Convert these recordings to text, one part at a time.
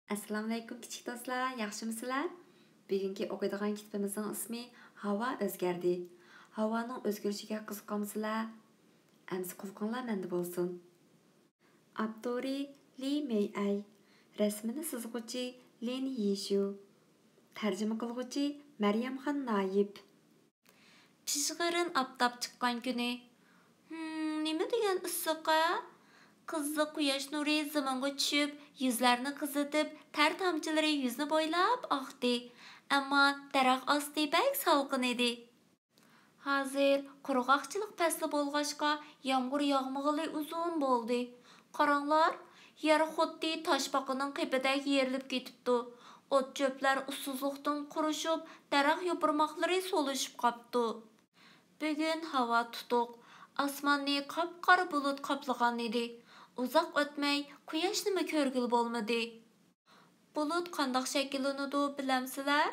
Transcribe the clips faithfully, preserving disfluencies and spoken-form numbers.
ئەسسالامۇئەلەيكۇم كىچىك دوستلار، ياخشىمۇسىلەر؟ بۈگۈنكى ئوقۇيدىغان كىتابىمىزنىڭ ئىسمى ھاۋا ئۆزگەردى. ھاۋانىڭ ئۆزگىرىشىگە قىزىقامسىلەر؟ ئەمسە قۇلىقىڭلار مەندە بولسۇن. ئاپتورى لى مېيئەي، رەسىمىنى سىزغۇچى لىن يىشۇ، تەرجىمە قىلغۇچى مەريەمخان نايىپ. پىژغىرىن ئاپتاپ چىققان كۈنى. ھىم، نېمە دېگەن ئىسسىق-ھە؟ قىزىق قۇياش نۇرى زېمىنغا چۈشۈپ، يۈزلەرنى قىزىتىپ، تەر تامچىلىرى يۈزنى بويلاپ ئاقتى. ئەمما دەرەخ ئاستى بەك سالقىن ئىدى. ھازىر قۇرغاقچىلىق پەسلى بولغاچقا، يامغۇر ياغمىغىلى ئۇزۇن بولدى. قاراڭلار، يەر خۇددى تاشپاقىنىڭ قېپىدەك يېرىلىپ كېتىپتۇ. ئوت-چۆپلەر ئۇسسۇزلۇقتىن قۇرۇشۇپ، دەرەخ يوپۇرماقلىرى سولىشىپ قاپتۇ. بۈگۈن ھاۋا تۇتۇق، ئاسماننى قاپقارا بۇلۇت قاپلىغان ئىدى. ئۇزاق ئۆتمەي قۇياشنىمۇ كۆرگىلى بولمىدى. بۇلۇت قانداق شەكىللىنىدۇ، بىلەمسىلەر؟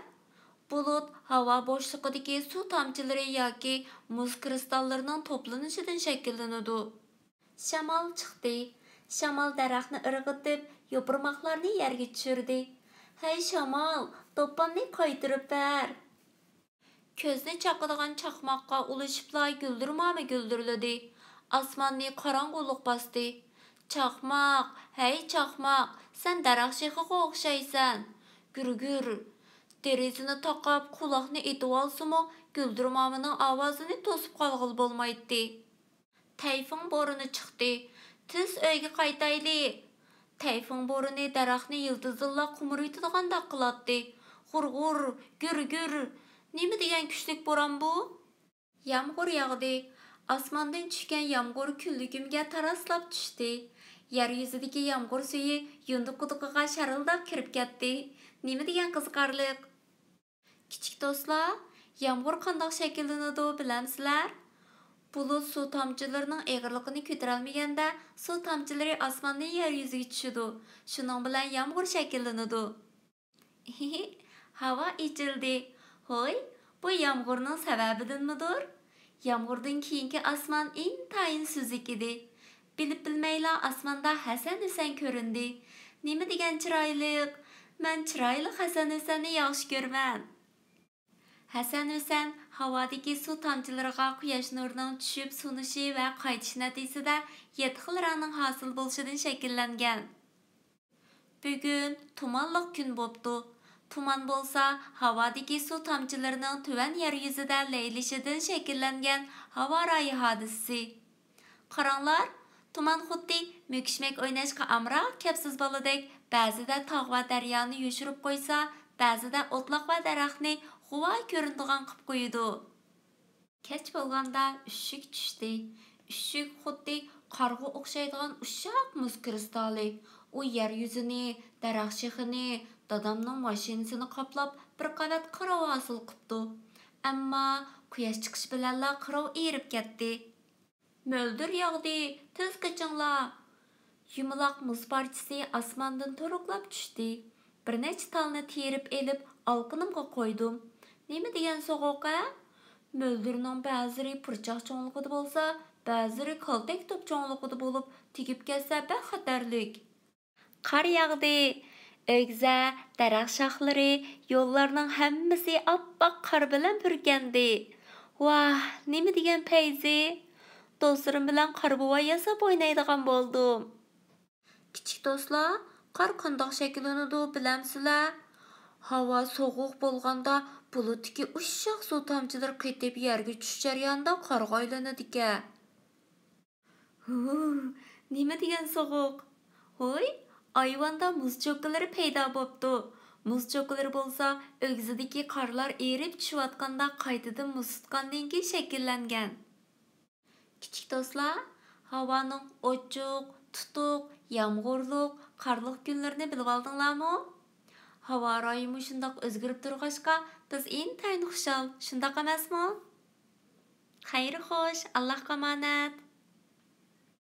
بۇلۇت ھاۋا بوشلۇقىدىكى سۇ تامچىلىرى ياكى مۇز كىرىستاللىرىنىڭ توپلىنىشىدىن شەكىللىنىدۇ. شامال چىقتى. شامال دەرەخنى ئىرغىتىپ، يوپۇرماقلارنى يەرگە چۈشۈردى. ھەي شامال، دوپپامنى قايتۇرۇپ بەر! كۆزنى چاقىدىغان چاقماققا ئۇلىشىپلا گۈلدۈرمامە گۈلدۈرلىدى. ئاسماننى قاراڭغۇلۇق باستى. چاقماق، ھەي چاقماق، سەن دەرەخ شېخىغا ئوخشايسەن. گۈرگۈر. دېرىزىنى تاقاپ، قۇلاقنى ئېتىۋالسىمۇ، گۈلدۈرمامىنىڭ ئاۋازىنى توسۇپ قالغىلى بولمايتتى. تەيفۇڭ بورىنى چىقتى. تېز ئۆيگە قايتايلى. تەيفۇڭ بورىنى دەرەخنى يىلتىزىنلا قۇمۇرۇۋېتىدىغاندەك قىلاتتى. غۇر-غۇر، گۈر-گۈر. نېمە دېگەن كۈچلۈك بوران بۇ؟ يامغۇر ياغدى. ئاسماندىن چۈشكەن يامغۇر كۈنلۈكۈمگە تاراسلاپ چۈشتى. يەر يۈزىدىكى يامغۇر سۈيى يۇندى قۇدۇقىغا شارىلداپ كىرىپ كەتتى. نېمە دېگەن قىزىقارلىق! كىچىك دوستلار، يامغۇر قانداق شەكىللىنىدۇ، بىلەمسىلەر؟ بۇلۇت سۇ تامچىلىرىنىڭ ئېغىرلىقىنى كۆتۈرەلمىگەندە، سۇ تامچىلىرى ئاسماندىن يەر يۈزىگە چۈشىدۇ. شۇنىڭ بىلەن يامغۇر شەكىللىنىدۇ. ھاۋا ئېچىلدى. ھوي، بۇ يامغۇرنىڭ سەۋەبىدىنمىدۇر؟ يامغۇردىن كېيىنكى ئاسمان ئىنتايىن سۈزۈك ئىدى. بىلىپ بىلمەيلا ئاسماندا ھەسەن-ھۈسەن كۆرۈندى. نېمە دېگەن چىرايلىق! مەن چىرايلىق ھەسەن-ھۈسەننى ياخشى كۆرىمەن. ھەسەن-ھۈسەن ھاۋادىكى سۇ تامچىلىرىغا قۇياش نۇرىنىڭ چۈشۈپ سۇنۇشى ۋە قايتىشى نەتىجىسىدە يەتتە خىل رەڭنىڭ ھاسىل بولۇشىدىن شەكىللەنگەن. بۈگۈن تۇمانلىق كۈن بوپتۇ. تۇمان بولسا ھاۋادىكى سۇ تامچىلىرىنىڭ تۆۋەن يەر يۈزىدە لەيلىشىدىن شەكىللەنگەن ھاۋا رايى ھادىسىسى. قاراڭلار، تۇمان خۇددى مۈكۈشمەك ئويناشقا ئامراق كەپسىز بالىدەك بەزىدە تاغ ۋە دەريانى يوشۇرۇپ قويسا، بەزىدە ئوتلاق ۋە دەرەخنى غۇۋا كۆرۈنىدىغان قىلىپ قويىدۇ. كەچ بولغاندا ئۈششۈك چۈشتى. ئۈششۈك خۇددى قارغا ئوخشايدىغان ئۇششاق مۇز كىرىستالى. ئۇ يەر يۈزىنى، دەرەخ شېخىنى، دادامنىڭ ماشىنىسىنى قاپلاپ، بىر قەۋەت قىرىۋ ھاسىل قىپتۇ. ئەمما قۇياش چىقىشى بىلەنلا قىرىۋ ئېرىپ كەتتى. مۆلدۈر ياغدى، تېز قېچىڭلار! يۇمىلاق مۇز پارچىسى ئاسماندىن تورۇكلاپ چۈشتى. بىر نەچچە تالنى تېرىپ ئېلىپ، ئالىقىنىمغا قويدۇم. نېمە دېگەن سوغۇق-ھە؟ مۆلدۈرنىڭ بەزىلىرى پۇرچاق چوڭلۇقىدا بولسا، بەزىلىرى كالتەك توپ چوڭلۇقىدا بولۇپ، تېگىپ كەتسە بەك خەتەرلىك. قار ياغدى. ئۆگزە، دەرەخ شاخلىرى، يوللارنىڭ ھەممىسى ئاپئاق قار بىلەن پۈركەندى. ۋاھ، نېمە دېگەن پەيزى! دوستلىرىم بىلەن قارا بوۋاي ياساپ ئوينايدىغان بولدۇم. كىچىك دوستلار، قار قانداق شەكىللىنىدۇ، بىلەمسىلەر؟ ھاۋا سوغۇق بولغاندا، بۇلۇتتىكى ئۇششاق سۇ تامچىلىرى قېتىپ يەرگە چۈشۈش جەريانىدا قارغا ئايلىنىدىكەن. ھۇ، نېمە دېگەن سوغۇق! ھوي، ئايۋاندا مۇز چوككىلىرى پەيدا بوپتۇ. مۇز چوككىلىرى بولسا ئۆگزىدىكى قارلار ئېرىپ چۈشۈۋاتقاندا قايتىدىن مۇز تۇتقاندىن كېيىن شەكىللەنگەن. كىچىك دوستلار، ھاۋانىڭ ئوچۇق، تۇتۇق، يامغۇرلۇق، قارلىق كۈنلىرىنى بىلىۋالدىڭلارمۇ؟ ھاۋا رايى مۇشۇنداق ئۆزگىرىپ تۇرغاچقا، بىز ئىنتايىن خۇشال، شۇنداق ئەمەسمۇ؟ خەير خوش، ئاللاھقا ئامانەت!